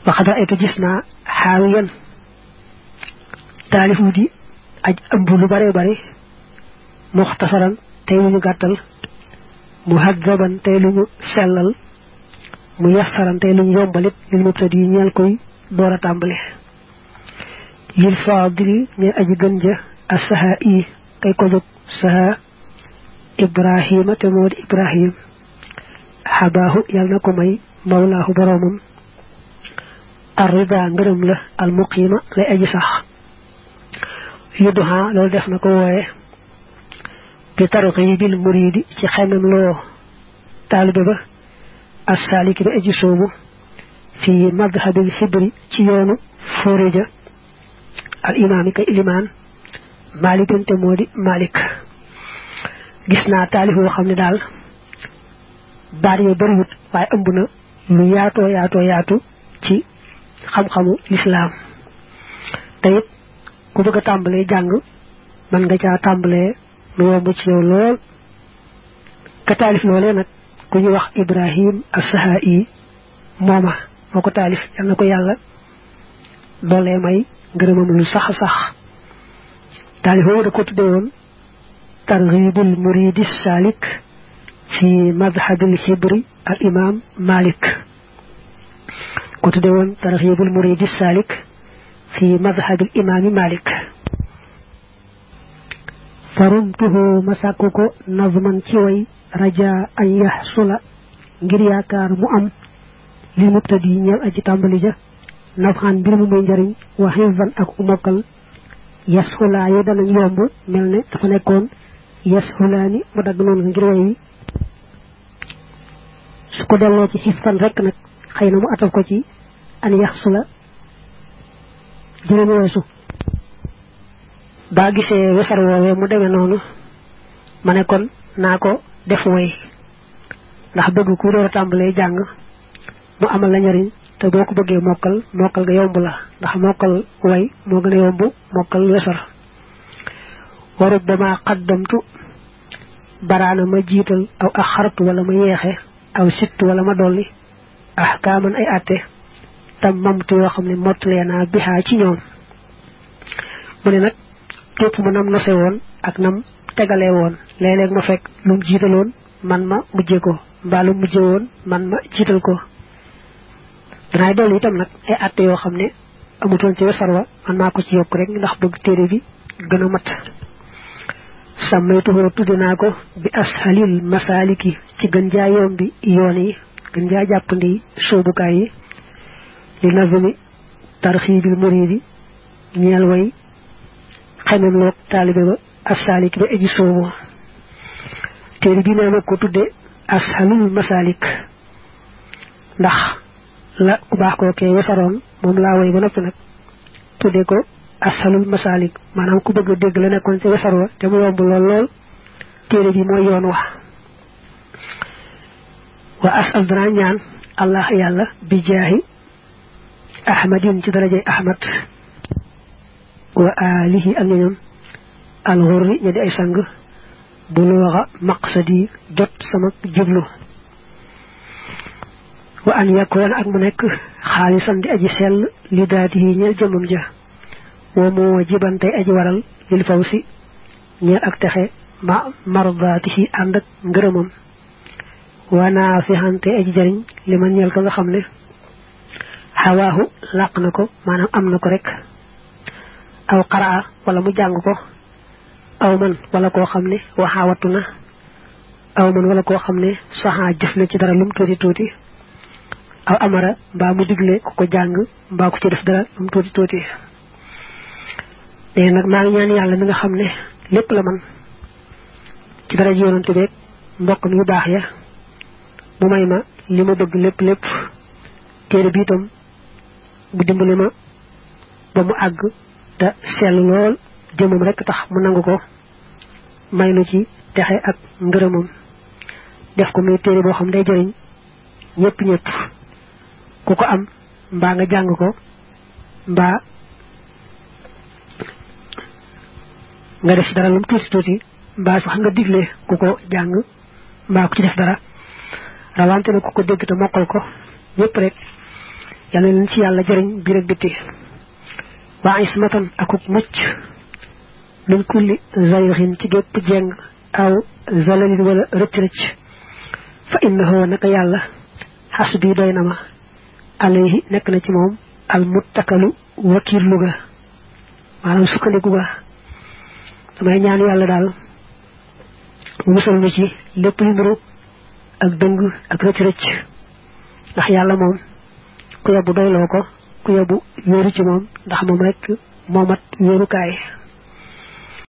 waxad ra'aytu gis naa xaawiyan taalifu di aj ëmb lu bare bare muxtasaran tey lu ñu gàttal muhaddaban tey lu ñu sellal mu yassaran tey lu ñu yombalit lil mubtadi ñeel koy door a tàmbali lil faadili ñeel aji gën ja as-saha i kay ko jóg saha ibrahima te moo di ibrahim xabaahu yàlla na ko may mawlaahu boroomam arrida ngërëm la almuqima lay aji sax yudduha loolu def na ko wooye bi tarxibil muridi ci xemem loo taalibe ba as-saliki ba aji soobu fi madhabil xibri ci yoonu fóoreja al imaami kay ilimaan maalikante moo di malik gis naa taalif yoo xam ne daal baat yoo bariwut waaye ëmb na lu yaatu ci xam-xamu lislaam te it ku bëgg a tàmbalee jàng mën nga caa tàmbalee lu yomb ci yow lool ka taalif loolee nag ku ñu wax ibrahim as-Saha'i mooma moo ko taalif yal na ko yàlla doolee may ngërëmam lu sax taalif woowu da ko tudde woon targhibul muridi salik fi madhabil xibri al imam malik ko tudde woon targhibul muridi salik fi madhabil imam malik farumtuhu masakku ko nazman ci way raja an yahsula ngir yaakaar mu am li mubtadi ñeel aji tàmbali ja nafxaan mbir mu muy njariñ wa xifan ak umokkal yashula yo danañ yomb mel ne dafa nekkoon yashulaani mu dagg noonu ngir way wi su ko delloo ci xifan rek nag xëy na mu atal ko ci an yaxsula jërëmi weesu baa gisee wesar woowee mu demee noonu ma ne kon naa ko def way ndax bëgg ku door a tàmbalee jàng mu amal la njariñ te boo ko bëggee mokkal ga yomb la ndax mokkal way moo gën a yomb mokkal wesar warut ba ma qaddamtu baraana ma jiital aw axartu wala ma yeexe aw sittu wala ma dolli ahkaaman ay atte tam mamtu yoo xam ne mottalee naa bihaa ci ñoom mu ne nag topp ma nam nose woon ak nam tegalee woon léeg-léeg ma fekk lu mu jiitaloon man ma mujje ko mbaa lu mujje woon man ma jiital ko danaay dolli itam nag ay atte yoo xam ne amutoon ci wesar wa man maa ko ci yokk rek ndax bëgg téere bi gën a mat sàmmaytuhoo tudde naa ko bi ashalil masaliki ci gën jaa yombi yoon yi gën jaa jàppandi soobukaay yi li nazmi tarxibil muridi ñeel way xemem loog taalibe ba asalik ba aji soobu téere bi nee na ko tudde ashalul masalik ndax la ku baax koo kee wesaroon moom laa way ba noppi nag tudde ko ashalul masalik maanaam ku bëgg a dégg la nekkoon ci wesar wa te mu yomb lool téere bi mooy yoon wax wa asal dana ñaan allah yàlla bi jaahi ahmadin ci darajay ahmad wa alihi ak ñoom alxurri ña di ay sang bu looxa maqsadi jot sama jublu wa an yakkoon ak mu nekk xaalisan di aji sell li daatihi ñeel jëmmam ja wa moo jibantey aji waral lil fawsi ñeel ak texe ma mardaatihi ànd ak ngërëmam wa naafixante aji jariñ li man ñeel ka nga xam ne xawaahu làq na ko maanaam am na ko rek aw qaraa wala mu jàng ko aw man wala koo xam ne waxaawatu na aw man wala koo xam ne saxaa jëf na ci dara lum tuuti aw amara mbaa mu digle ku ko jàng mbaa ku ci def dara lum tuuti léegi nag maa ngi ñaan yàlla mi nga xam ne lépp la man ci dara ji yonante beeg mbokk mi yu baax ya mu may ma li ma bëgg lépp téere bi itam bu dimbali ma ba mu àgg te sell lool jëmam rek tax mu nangu ko may nu ci texe ak ngërëmam def ko muy téere boo xam day jëriñ ñëpp ku ko am mbaa nga jàng ko mbaa nga def dara lum tuuti mbaa sax nga digle ku ko jàng mbaa ku ci def dara rawante ne ku ko dégg te mokkal ko ñëpp rek yalla leen ci yalla jëriñ bi rek biti wa ismatan akuk mucc min kulli zayrin ci gépp jeng aw zalalin wala rëcc fa innahu naka yalla hasbi doynama alayhi nek na ci mom al muttakalu wakirlu ga manam sukkandiku ga damay ñaan yalla dal musal ma ci lepp lu nuru ak dëng ak rëcc ndax yalla mom ku yabu doylo ko ku yabu yoru ci mom ndax mom rek momat yoru kay